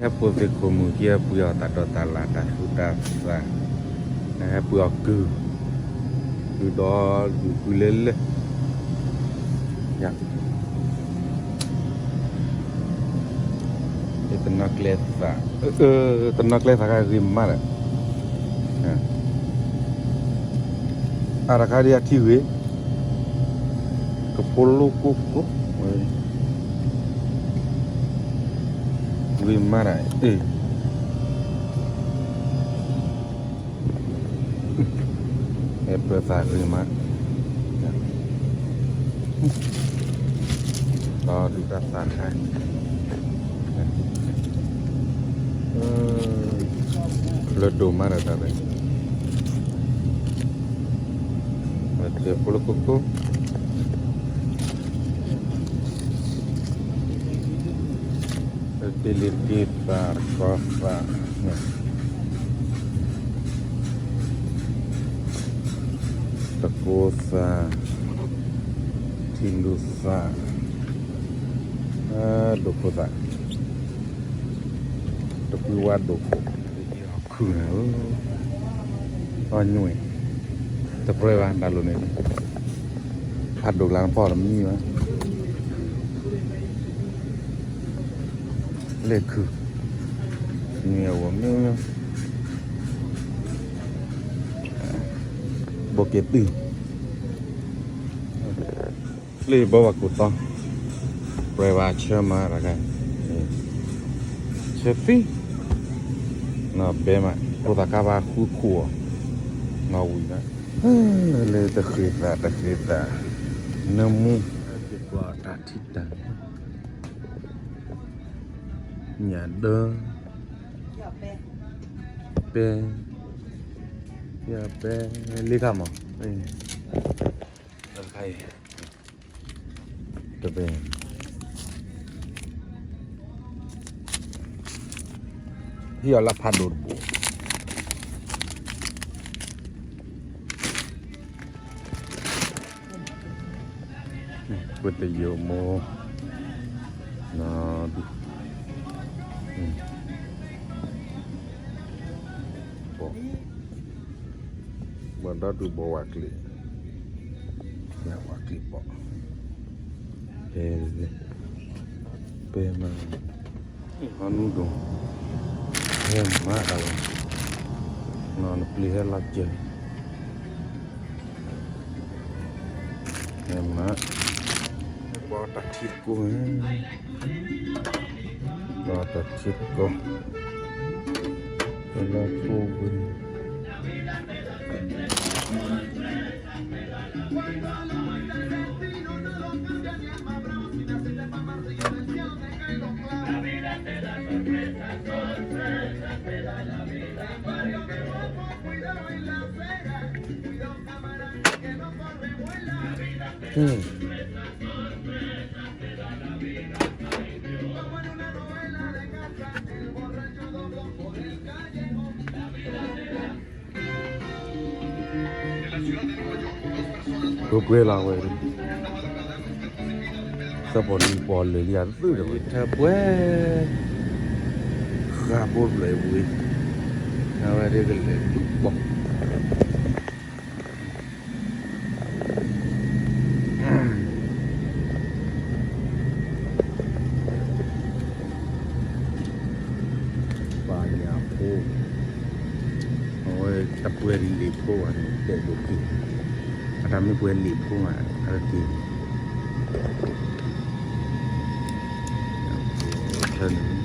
ဟဲပိာ်သ့ၣ်ခိၣ်မုၣ်က့ ဟဲပှ့ၤအီၣ်တၢ်ဒိးတၢ်လၣ်တၢ်ဆူးတၢ်ဆါ, ဟဲပှ့ၤအီၣ်ကုၢ်, ကုၢ်ဒီးကုၢ်လၢလၢ, တနီၤကျဲသး, တနီၤကျဲသးကဂ့ၤမးဒီး, အတခါဒ်အထံဂ့ၤ, ကဖိလိကိၢ်ကိၢ်, ဂ့ၤမးဒၣ်, အဲၣ်ပၢၤသးဂ့ၤမး, ဒီးဒုၣ်တၢ်သးခါ, လၢဒိၣ်မးဒီးတၢ်ဝဲ, ဝဲတဲဖိလိကိၢ်ကိၢ် တ့လံတ့သးတကီသး, တကိးသး, ထံလူၤသး, ဒိၣ်ခိၣ်သး, တကွံဝါဒိၣ်ခိၣ်, ခုၣ်နၤဧၢ, အီၣ်ညွံၣ်, တပြဲဘၣ်တၢ်လိၣ်န့ၣ်, ဖးဒိၣ်ကျါနပီၢ်တမံဘၣ် လဲၤခုၣ်, မ့ၢ်အဝဲမ့ၢ်, ဘိက့ၤတုၤ, လၢဘီဘၣ်ကိၢ်သီ, ပြဲဘၣ်ဆၢမးတခါ, ဆၢသံ, နီၢ်ဘဲမး ဖိသၣ်ကါဘၣ်ဃုခိၣ်အီၤ, နီၢ်ဝံၤဘၣ်, လၢတဃ့သးတဃ့သး, နၢမူ, တၢ်ထံတၢ်, ညၣ်ဒၢ, ပဲ, ပဲ, လ့ခါမး, တပဲ, ဟံၣ်အီၤလၢဖးဒိၣ်တဘိ, ကွၢ်တယိာ်မိၢ်, နီၢ်ဒုး, ဘီၣ်, ဘီၣ်ဒီဒုးဘီၣ်ဝဲကျံၤ, ဝဲကျံၤဘီၣ်, ပဲ, ပဲမး, အနူဒိၣ်, ဟဲမးတၢ်ဝဲ, နပျံၤဟဲလီၤကၢၤ ဟဲမး, ဘီတၢ်ထံတကိး, ဘီတၢ်ထံတကိး, ဟဲလီၤကိၢ်ဝဲ, ပှဲၤပှဲၤလီၤဝဲ, သပှၢ်နံၤပှၤလဲၤလံအသုဒီးဝဲ ထၢပှဲၤ, ဃၣ်ဖိတဖျၢၣ်ဝဲ, အဝဲဒၣ်ကလဲၤဘုၣ်ဘီၣ် ပှၤညၣ်ဖိ, အဝဲတပှဲၤလံာ်ဖိဘၣ်န့ၣ် တဲဒိၣ်က့ၤ, အတၢ်မ့ၢ်ပှဲၤလံာ်ဖိမး အတက့ၤ, ထၢန့ၣ်